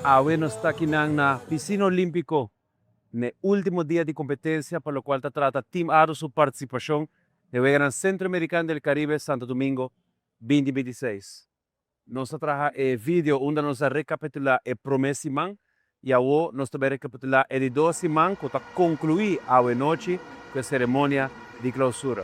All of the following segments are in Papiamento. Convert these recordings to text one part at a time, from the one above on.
Awe nos ta akinan na Piscina Olimpico n'e ultimo dia di competencia pa locual ta trata Team Aro su participacion n'e Weganan Centroamericano del Caribe Santo Domingo 2026. Nos a traha e video unda nos a recapitula e prome siman y awo nos ta bay recapitula e di dos siman cu ta conclui awe nochi cu e ceremonia di clausura.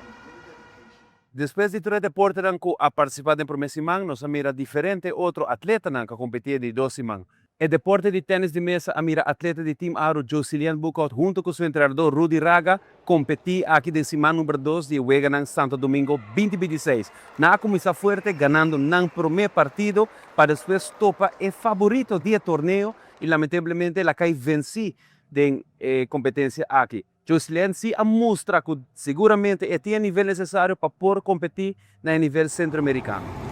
Despues di tur e deportenan cu a participa den prome siman nos a mira diferente otro atletanan cu a competi e di dos siman. E deporte di tenis di mesa a mira atleta di Team Aro Jocilian Boekhoudt hunto cu su entrenador Rudy Raga competi aki den siman number dos di e Weganan Santo Domingo 2026. Nan a cuminsa fuerte ganando nan prome partido pa despues topa e faborito di e torneo y lamentablemente el a cay venci den e competencia aki. Jocelyn si a mustra cu seguramente e tin e nivel necesario pa por competi na e nivel Centroamericano.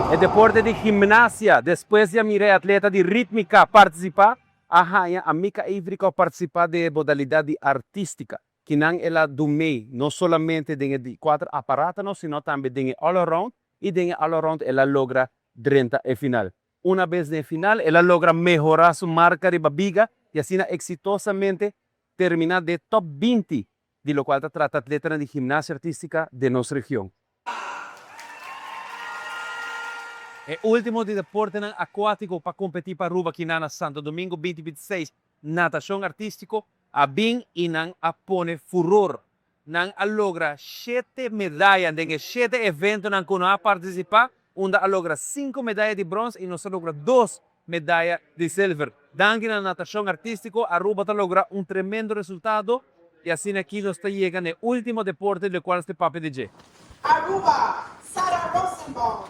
E deporte di gimnasia, despues di a mira e atleta di ritmica participa, a haña a Mika Avery cu a participa den e modalidad di artistica. Kinan el a dumei no solamente den e di cuater aparatonan sino tambe den e all-around y den e all-around el a logra drenta e final. Una bes den e final el a logra mehora su marca riba biga y asina exitosamente termina den top 20 di locual ta trata atletanan di gimnasia artistica den nos region. E ultimo di deportenan acuatico pa competi pa Aruba kinan na Santo Domingo 2026, natacion artistico, a bin y nan a pone furor. Nan a logra shete medaya den e shete eventonan cu nan a participa, unda a logra cinco medaya di brons y nos a logra dos medaya di silver. Danki na natacion artistico, Aruba ta logra un tremendo resultado y asina aki nos ta yega na e ultimo deporte di locual nos ta papia di dje. Aruba, Sara Rosenbaum.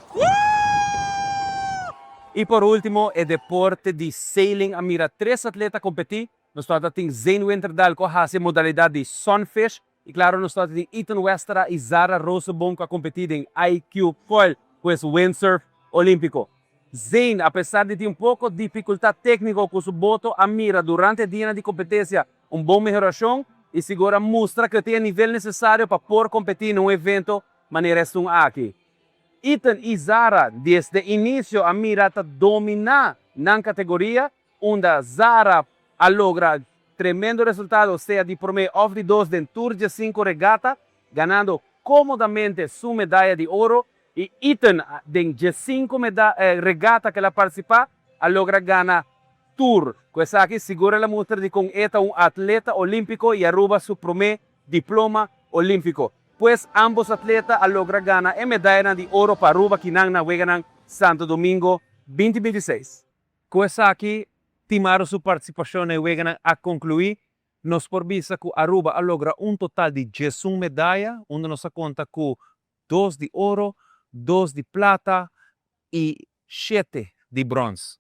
Y por ultimo e deporte di sailing a mira tres atleta competi. Nos tabata tin Zane Winterdal ku a hasi e modalidat di Sunfish i klaro nos tabata tin Ethan Westra i Zara Rooseboom ku a kompetí den IQ Foil ku es windsurf olímpiko. Zane, apesar di tin un poko difikultat tékniko ku su boto, a mira durante e dianan di kompetensia un bon mehorashon i sigur a mustra ku e tin e nivel nesesario pa por kompetí na un evento manera esun aki. Ethan i Zara desde inisio a mira ta dominá nan kategoria unda Zara a logra tremendo resultado sea di prome of di dos den tur dje-sinku regata, ganando komodamente su medaya di oro i Ethan den dje-sinku regata ku el a partisipá a logra gana tur. Ku esaki sigur el a mustra dikon e ta un atleta olímpiko i Aruba su prome diploma olímpiko. Pues ambos atleta a logra gana e medayanan di oro pa Aruba kinan na Weganan Santo Domingo 2026. Ku esaki, Team Aro su partisipashon na e weganan a konkluí. Nos por bisa ku Aruba a logra un total di 11 medaya, unda nos a konta ku dos di oro, dos di plata i shete di bròns.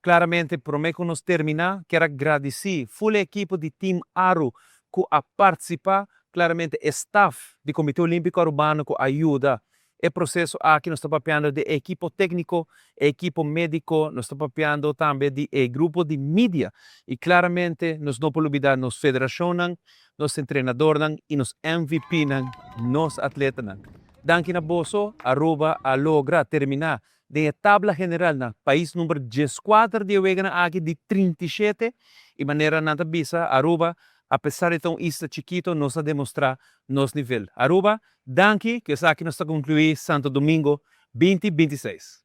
Klaramente, promé ku nos terminá, kier a gradisí ful e ekipo di Team Aru ku a partisipá, klaramente e staf di Komité Olímpiko Arubano ku a yuda E proceso aki nos ta papiando di e ekipo tecnico, e ekipo medico, nos ta papiando tambe di e grupo di media y claramente nos no por lubida nos federacionnan, nos entrenadornan y nos MVPnan, nos atletanan. Danki na boso, Aruba a logra termina den e tabla general na pais number 14 di e weganan aki di 37 y manera nan ta bisa Aruba apesar di ta un isla chikito nos a demostra nos nivel. Aruba Danki, ku esaki nos ta konkluí Santo Domingo 2026.